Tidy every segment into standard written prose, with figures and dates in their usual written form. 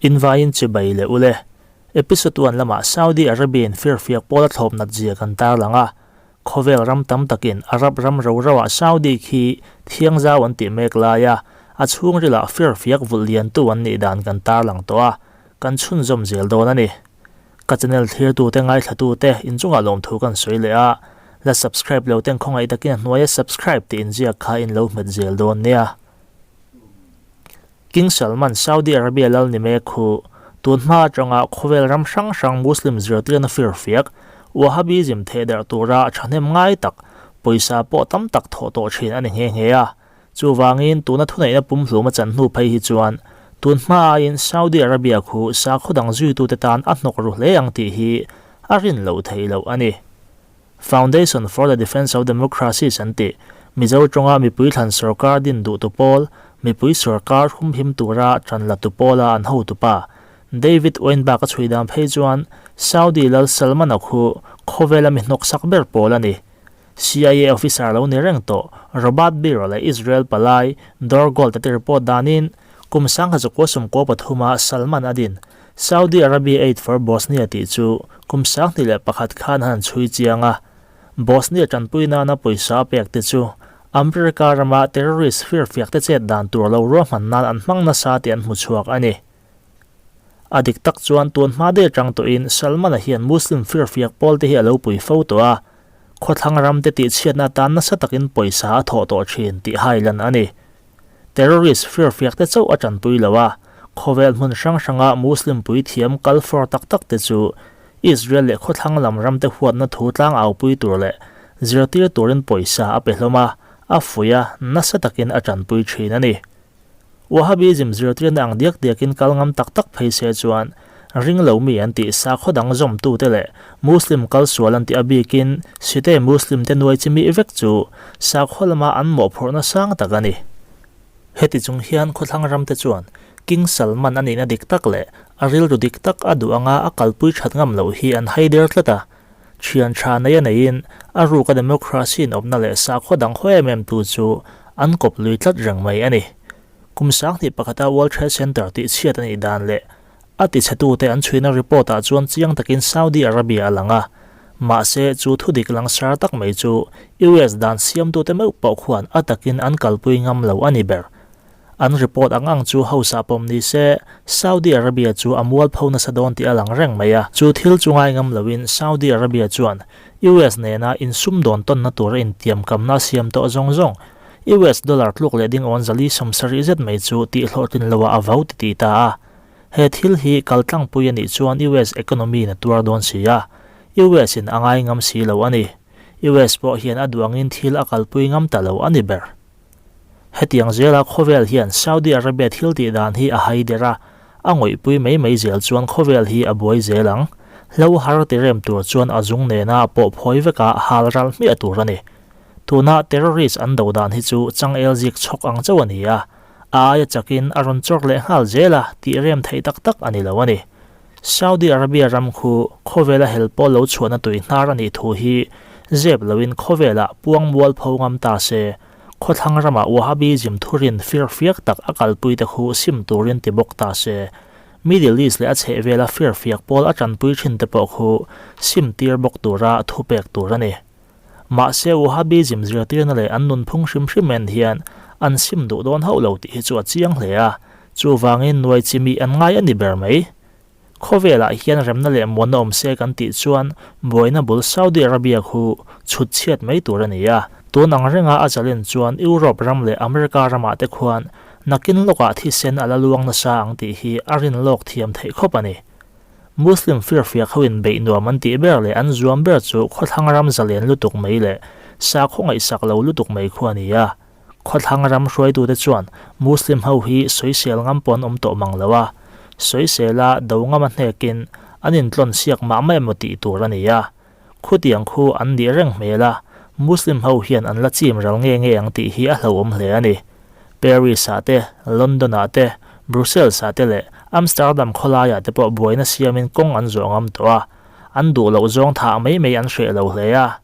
Invaiin chibai leh ule. Episode one lamah Saudi Arabia in firfiak pawl a thlawp nat zia kan tarlang a. Khawvel ram tam takin Arab ram ro roah Saudi khi thiangzau an tih mek laia a chhungrilah firfiak vulh liantu an nih dan kan tarlang tawh a, kan chhunzawm zel dawn a ni. Ka channel thlirtute ngaithlatute inchungah lawmthu kan sawi leh a, la subscribe lo ten khawngaih takin a hnuaia subscribe tih inziak kha in lo hmet zel dawn nia. King Salman Saudi Arabia lal ni mek khu tun hma atanga khawvel ram hrang hrang Muslim zirtirna firfiak Wahhabism thehdarh tura thahnem ngai tak pawisa pawh tam tak thawh tawh thin a ni nghe nghe a. Chuvangin tuna thuneihna pumhlum a chan hnu phei hi chuan tun hma aiin Saudi Arabia khu sakhaw dang zuitute tan a hnawk ru hle ang tih hi a rin loh theih loh a ni. Foundation for the Defence of Democracies an tih, Mizo tawnga mipui thlan sorkar din duhtu pawl, mipui sorkar humhim tura tan la tu pawla an hotupa David Weinberg a chhui dan phei chuan Saudi Lal Salman-a khu khawvela mi hnawksak ber pawl a ni. CIA officer lo ni reng tawh Robert Biro leh Israel palai Dor Gold a ti report danin kum 1993 a Salman a din Saudi Arabia Aid for Bosnia tih chu kum 2001 khan a han chhui chiang a, Bosnia tanpui nana pawisa a pek te chu America rama terrorist firfiak te chet dan tur lo ruahman nan an hmang nasa tih an hmu chhuak a ni. A dik tak chuan tun hma daih atang tawhin Salman-a hian Muslim firfiak pawl te hi a lo pui fo tawh a, khawthlang ram te tihchhiatna atan nasa takin pawisa a thawh tawh thin tih hailan a ni. Terrorist firfiak te chauh a tanpui lo a, khawvel hmun hrang hranga Muslim puithiam kal fawr tak tak te chu Israel leh khawthlang lam ram te huatna thu tlang aupui tur leh zirtir turin pawisa a pe hlawm a, a fuih a, nasa takin a tanpui thin a ni. Wahhabism zirtirna ang diak diakin kal ngam tak tak phei se chuan ring lo mi an tih sakhaw dang zawmtute leh Muslim kal sual an tih a bikin Site Muslim te nuai chi mih vek chu sakhaw lama an mawhphurhna sang tak a ni. Heti chung hian khawthlang ram te chuan King Salman a nihna dik tak leh a rilru dik tak a duh anga a kalpui that ngam loh hi an hai der tlat a. Thian tha nei a neiin a ruka democracy in awmna leh sakhaw dang haw em em tu chu an kawp lui tlat reng mai a ni. Kum 2001 a World Trade Center tih chhiat a nih dan leh a tichhetute an chhuina report ah chuan chiang takin Saudi Arabia a lang a. Mahse, chu thudik langsar tak mai chu US dan siamtute meuh pawh khuan a takin an kalpui ngam lo a ni ber. An report ang ang chu hausa pawm ni se, Saudi Arabia chu a mualpho nasa dawn tih a lang reng mai a. Chu thil chu ngai ngam loin Saudi Arabia chuan US nena insumdawn tawnna tura intiamkamna a siam tawh zawng zawng, US dollar tluk leh ding awn 470 zet mai chu tihhlawhtlin loah a vau ti tih ta a. He thil hi kaltlangpui a nih chuan US economy in a tuar dawn si a, US in a ngai ngam si lo a ni. US pawh hian a duh angin thil a kalpui ngam ta lo a ni ber. Hetiang zela khawvel hian Saudi Arabia thil tih dan hi a hai der a, a ngawihpui mai mai zel chuan khawvel hi a buai zel ang. Hlo har ti rem tur chuan a zung nena pawh phawi veka hal ral hmiah tur a ni. Tuna terrorist an do dan hi chu changel zik chhawk ang chauh a ni a, a aia chakin a rawn chawr leh nghal zel a tih rem theih tak tak a ni lo a ni. Saudi Arabia ram khu khawvela hel pawl lo chhuahna tui hnar a nih thu hi zep loin khawvelah puang mual pho ngam ta se, khawthlang ramah Wahhabism thurin firfiak tak a kalpuite khu sim turin ti bawk ta se, Middle East leh a chhehvela firfiak pawl a tanpui thin te pawh khu sim tir bawk tura thupek tur a ni. Mahse Wahhabism zirtirna leh an nunphung hrim hrim en hian an sim duh dawn hauh lo tih hi chu a chiang hle a, chuvangin nuai chi mih an ngai a ni ber mai. Khawvelah hian remna leh muanna awm se kan tih chuan buaina bul Saudi Arabia khu chhut chhiat mai tur a ni a, tun ang renga a challenge chuan Europe ram leh America ramah te khuan nakin lawkah thisen a la luang nasa ang tih hi a rin lawk thiam theih khawp a ni. Muslim firfiak hoin beih nuam an tih ber leh an zuam ber chu khawthlang ram zalen lutuk mai leh sakhaw ngaihsak lo lutuk mai khu a ni a. Khawthlang ram hruaitute chuan Muslim ho hi sawisel ngam pawh an awm tawh mang lo a, sawisela do ngam a hnekin an intlawn siak mah mah emaw tih tur a ni a. Khutiang khu an nih reng hmel a, Muslim ho hian an la chim ral nge nge ang tih hi a hlauhawm hle a ni. Paris-ah te, London-ah te, Brussels-ah te leh Amsterdam khawlaiah te pawh buaina siamin kawng an zawh ngam tawh a, an duh loh zawng thah mai mai an hreh lo hle a.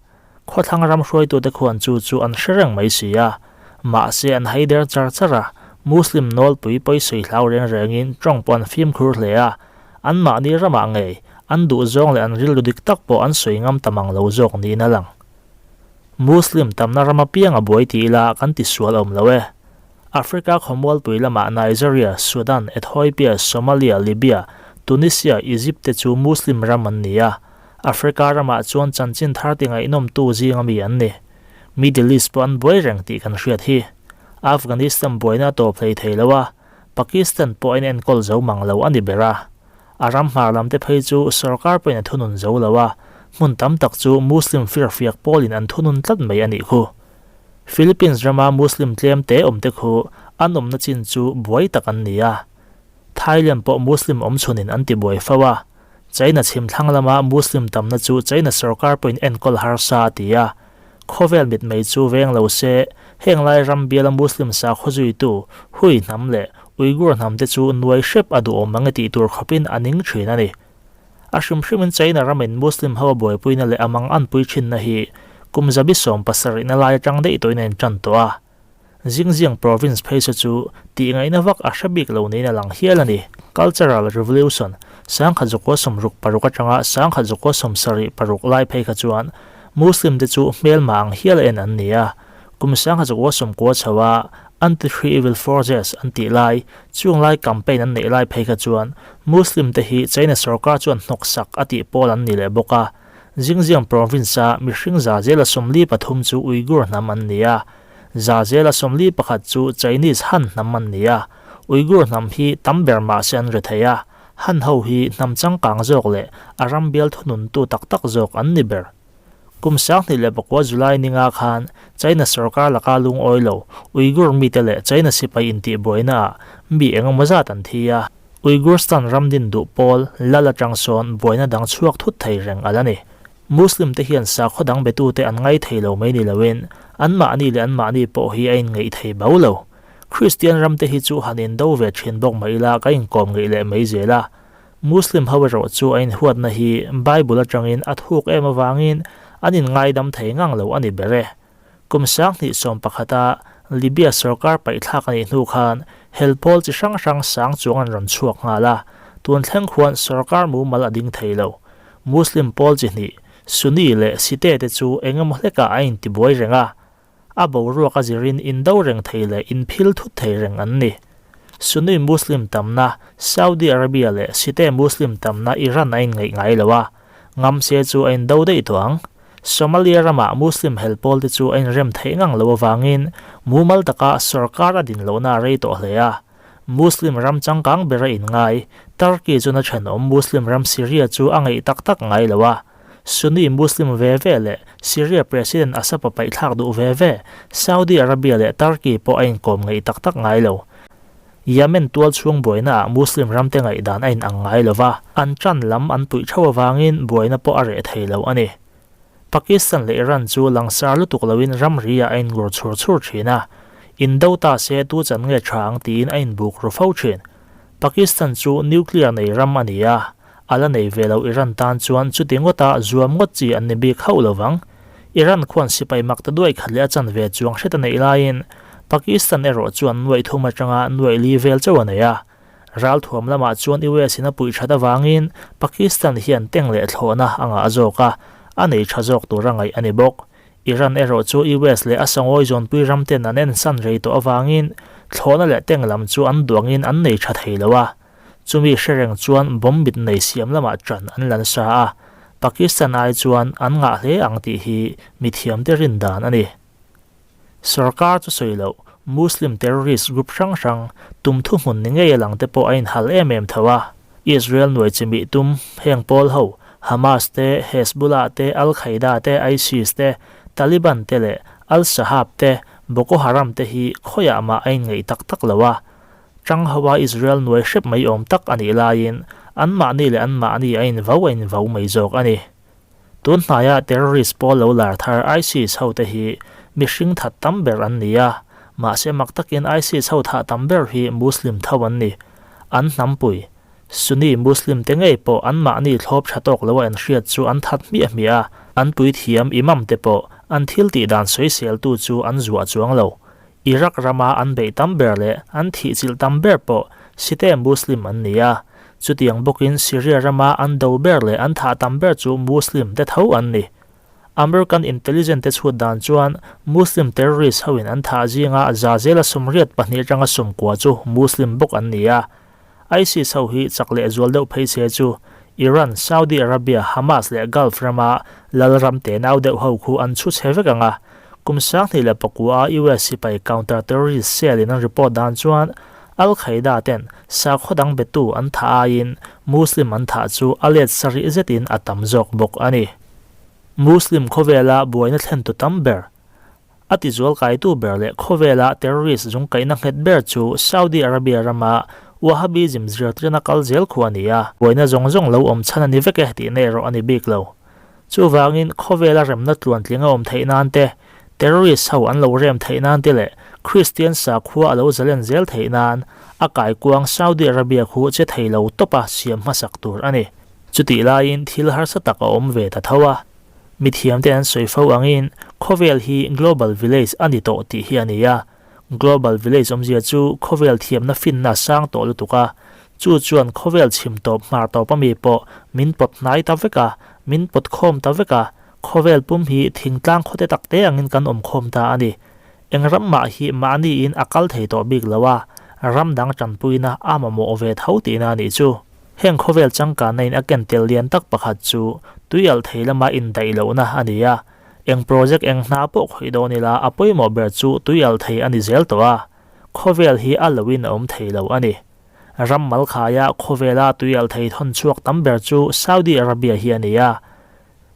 Khawthlang ram hruaitute khuan chu chu an hre reng mai si a, mahse an haider char char a, Muslim nawlpui pawisawi hlau reng rengin tawng pawh an fimkhur hle a, anmahni ramah ngei an duhzawng leh an rilru dik tak pawh an sawi ngam ta mang lo zawk niin a lang. Muslim tamna ram apiang a buai ti ila kan ti sual awm lo e. Africa khawmualpui lamah Nigeria, Sudan, Ethiopia, Somalia, Libya, Tunisia, Egypt te chu Muslim ram an ni a, Africa ramah chuan chanchin thar ti ngaihnawmtu zinga mi an ni. Middle East pawh an buai reng tih kan hriat hi. Afghanistan buaina a tawp hlei thei lo a, Pakistan pawh a inenkawl zo mang lo a ni ber a. A ram hmar lam te phei chu sorkar pawhin a thunun zo lo a, hmun tam tak chu Muslim firfiak pawlin an thunun tlat mai a nih khu. Philippines rama Muslim tlem te awm te khu an awmna chin chu buai tak an ni a. Thailand pawh Muslim awm chhunin an ti buai fo a. China chhim thlang lama Muslim tamna chu China sorkar pawhin enkawl harsa a ti a. Khawvel mitmei chu veng lo se, heng lai ram biala Muslim sakhaw zuitu Hui hnam leh Uighur hnam te chu nuai hrep a duhawm ang e tih tur khawpin a ning thin a ni. A hrim hrimin China ramin Muslim ho a buaipuina leh a mang anpui thinna hi kum zabi 70 na lai atang daih tawhin a intan tawh a. Xinjiang province phei saw chu tih ngaihna vak a hre bik lo niin a lang hial a ni. Cultural Revolution, 1966 atanga 1976 lai phei kha chuan Muslim te chu hmelma ang hial a en an ni a. Kum 1990 chho a Anti-Three Evil Forces an tih lai, chung lai campaign an neih lai phei kha chuan Muslim te hi China sorkar chuan hnawksak a tih pawl an ni leh bawk a. Xinjiang province-a mihring za zela 43 chu Uighur hnam an ni a, za zela 41 chu Chinese Han hnam an ni a. Uighur hnam hi tam ber mah se an ri thei a, Han ho hi hnam changkang zawk leh a ram bial thununtu tak tak zawk an ni ber. Kum 2009 July ninga khan China sorkar laka lungawi lo Uighur mite leh China sipai intihbuainaah mi eng emaw zat an thi a, Uighurstan ram din duh pawl lal atang sawn buaina dang chhuak thut thei reng a la ni. Muslim te hian sakhaw dang betute an ngai thei lo mai ni loin anmahni leh anmahni pawh hi a inngeih thei bau lo. Kristian ram te hi chu han indo ve thin bawk mah ila ka inkawm ngeih leh mai zel a. Muslim ho erawh chu a inhuatna hi Bible atangin a thuk em avangin an inngaidam thei ngang lo a ni ber e. Kum 2011 a Libya sorkar paihthlak a nih hnu khan hel pawl chi hrang hrang sang chuang an rawn chhuak nghal a, tun thleng khuan sorkar mumal a ding thei lo. Muslim pawl chi hnih, Sunni leh Shite te chu eng emaw hlekah a intibuai reng a, A boruak a zirin indo reng thei leh inphil thut thei reng an ni. Sunni Muslim tamna Saudi Arabia leh Shite Muslim tamna Iran a inngaih ngai lo a, ngam se chu a indo daih tawh ang. Somalia ramah Muslim hel pawl te chu a inrem theih ngang lo avangin mumal taka sorkar a din lohna a rei tawh hle a. Muslim ram changkang ber a inngai, Turkey chuan a thenawm Muslim ram Syria chu a ngeih tak tak ngai lo a. Sunni Muslim ve ve leh Syria President Assad a paihthlak duh ve ve, Saudi Arabia leh Turkey pawh a inkawm ngeih tak tak ngai lo. Yemen tual chhung buainaah Muslim ramte ngaihdan a inang ngai lo va, an tan lam an puih theuh avangin buaina pawh a reh thei lo a ni. Pakistan leh Iran chu langsar lutuk loin ramri-ah a ingur chhur chhur thin a, indo ta se tu chan nge tha ang tiin a inbuk ru fo thin. Pakistan chu nuclear nei ram a ni a, a la nei ve lo Iran tan chuan chuti ngawta zuam ngawt chi an ni bik hauh lo vang. Iran khuan sipai mak ta duai khat leh a chan ve chuang hret a neih laiin Pakistan erawh chuan nuaih thum atanga nuaih li vel chauh a nei a. Ralthuam lamah chuan US in a puih that avangin Pakistan hian tank leh thlawhna a ngah zawk a, a nei tha zawk tura ngaih a ni bawk. Iran erawh chu US leh a sangawi zawnpui ram ten an ensan rei tawh avangin thlawhna leh tank lam chu an duangin an nei tha thei lo a. Chumi hre reng chuan bomb mit nei siam lamah ṭan an la nasa a, Pakistan ai chuan an ngah hle ang tih hi mithiamte rin dan a ni. Sorkar chu sawi loh, Muslim terrorist group hrang hrang tum thuhmun ni ngei a lang te pawh a inhal em em tho a. Israel nuai chimih tum heng pawl ho, Hamas te, Hezbollah te, Al-Qaeda te, ISIS te, Taliban te leh Al-Shahab te, Boko Haram te hi khawiah mah a inngeih tak tak lo a. Tang hoa Israel nuai hrep mai awm tak a nih laiin anmahni leh anmahni a invau a invau mai zawk a ni. Tun hnaia terrorist pawl lo lar thar ISIS hote hi mihring that tam ber an ni a, mahse mak takin ISIS ho thah tam ber hi Muslim tho an ni. An hnampui, Sunni Muslim te ngei pawh anmahni thlawp tha tawk lo a inhriat chu an that hmiah hmiah a, an puithiam imam te pawh an thil tih dan sawiseltu chu an zuah chuang lo. Iraq rama an beih tam ber leh an thihchilh tam ber pawh Shiite Muslim an ni a, chutiang bawkin Syria rama an do ber leh an thah tam ber chu Muslim te tho an ni. American intelligence te chhut dan chuan Muslim terrorist hoin an thah zinga za zela 82 atanga 90 chu Muslim bawk an ni a. ISIS ho hi chak leh zual deuh phei che chu Iran, Saudi Arabia, Hamas leh Gulf rama lal ram tenau deuh ho khu an chhu chhe vek ang a. Kum 2009 a US sipai counter terrorist cell in an report dan chuan Al Qaeda ten sakhaw dang betu an thah aiin Muslim an thah chu a let sarih zetin a tam zawk bawk a ni. Muslim khawvela buaina thlentu tam ber, a tizual kaitu ber leh khawvela terrorist zungkaihna nghet ber chu Saudi Arabia rama Wahhabism zirtirna kal zel khu a ni a. Buaina zawng zawng lo awm chhan a ni vek e tihna erawh a ni bik lo. Chuvangin khawvela remna tluantling a awm theih nan te, terrorist ho an lo rem theih nan te leh Kristian sakhua a lo zalen zel theih nan a kaikuang Saudi Arabia khu che thei lo tawpa siam hmasak tur a ni. Chutih laiin thil harsa tak a awm ve ta tho a, mithiamte an sawi fo angin khawvel hi Global Village a ni tawh tih hi a ni a. Global Village awmzia chu khawvel thiamna finna sang tawh lutuk a, chu chuan khawvel chhim tawp hmar tawp ami pawh min pawt hnai ta vek a, min pawt khawm ta vek a, khawvel pum hi thingtlang khawte takte angin kan awm khawm ta a ni. Eng ram mah hi mahniin a kal thei tawh bik lo a, ram dang tanpuina a mamawh ve tho tihna a nih chu. Heng khawvel changkanna in a ken tel lian tak pakhat chu tui alh thei lama indaih lohna a ni a. Eng project eng hna pawh khawih dawn ila a pawimawh ber chu tui alh thei a ni zel tawh a. Khawvel hi a loin a awm thei lo a ni. Ram malkhaia khawvela tui alh thei thawn chhuak tam ber chu Saudi Arabia hi a ni a.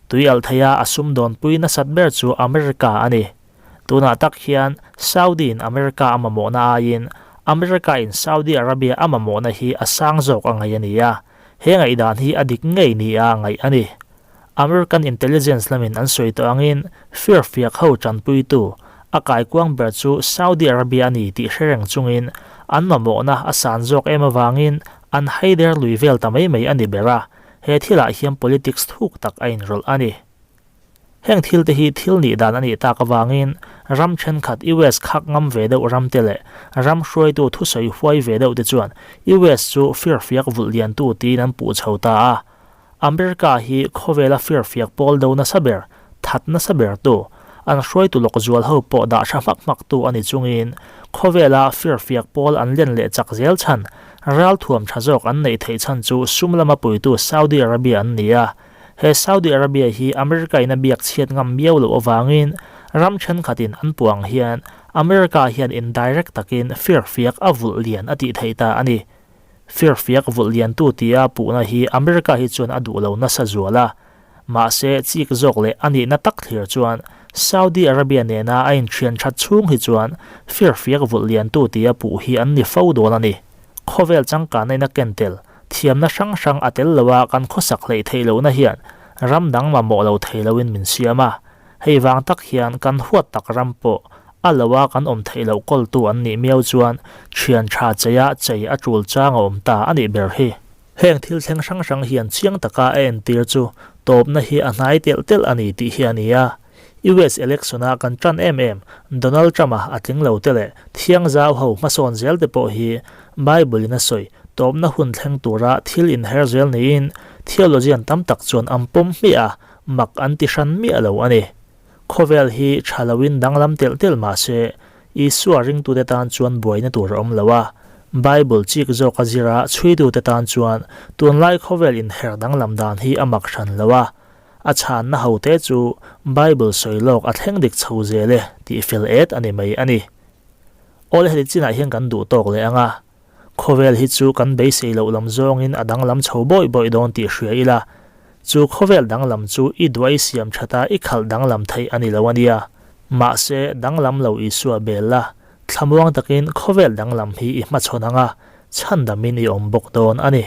Tui alh theia a sumdawnpui nasat ber chu America a ni. Tunah tak hian Saudi in America a mamawhna aiin America in Saudi Arabia a mamawhna hi a sang zawk a ngaih a ni a, he ngaihdan hi a dik ngei nia ngaih a ni. American intelligence lamin an sawi tawh angin firfiak ho tanpuitu a kaikuang ber chu Saudi Arabia a ni tih hre reng chungin an mamawhna a san zawk em avangin an haider lui vel ta mai mai a ni ber a, he thilah hian politics thuk tak a inrawlh a ni. Heng thil te hi thil nih dan a nih tak avangin ram thenkhat US khak ngam ve deuh ram te leh ram hruaitu thusawi huai ve deuh te chuan US chu firfiak vulh liantu tiin an puh chho ta a. America hi khawvela firfiak pawl do nasa ber, that nasa ber tu, an hruaitu lawk zual ho pawh dah tha hmak hmak tu a ni chungin khawvela firfiak pawl an len leh chak zel chhan ralthuam tha zawk an neih theih chhan chu sum lama puitu Saudi Arabia an ni a. He Saudi Arabia hi America in a biak chhiat ngam miau loh avangin ram thenkhatin an puh ang hian America hian indirect takin firfiak a vulh lian a tih theih ta a ni. Firfiak vulh liantu tia puhna hi America hi chuan a duh lo nasa zual a. Mahse chik zawk leh a nihna tak thlir chuan Saudi Arabia nena a inthian that chhung hi chuan firfiak vulh liantu tia puh hi an ni fo dawn a ni. Khawvel changkanna in a ken tel Thiamna hrang hrang a tel lo a kan khawsak hleih theih lohna hian ram dang mamawh lo thei loin min siam a. Hei vang tak hian kan huat tak ram pawh a lo a kan awm theih loh kawltu an nih miau chuan thian tha cheia chei a tul chang a awm ta a nih ber hi. Heng thil thleng hrang hrang hian chiang taka a entir chu tawpna hi a hnai telh telh a ni tih hi a ni a. US election a kan tan em em Donald Trump a a tling lo te leh thiang zau ho hmasawn zel te pawh hi Bible in a sawi tawpna hun thleng tura thil inher zel niin theologian tam tak chuan an pawm hmiah a, mak an ti hran miah lo a ni. Khawvel hi tha loin danglam telh telh mah se Isua ringtute tan chuan buaina tur a awm lo a, Bible chik zawka zira chhuitute tan chuan tunlai khawvel inher danglam dan hi a mak hran lo a, A chhanna hote chu Bible sawi lawk a thleng dik chho zel e tih fel et a ni mai a ni. Awle heti chinah hian kan duh tawk leh ang a, khawvel hi chu kan beisei loh lam zawngin a danglam chho bawih bawih dawn tih hria ila, chu khawvel danglam chu i duai siam thata i khalh danglam theih a ni lo a nia. Mahse, danglam lo Isua bel la, thlamuang takin khawvel danglam hi i hmachhawn ang a, chhandamin i awm bawk dawn a ni.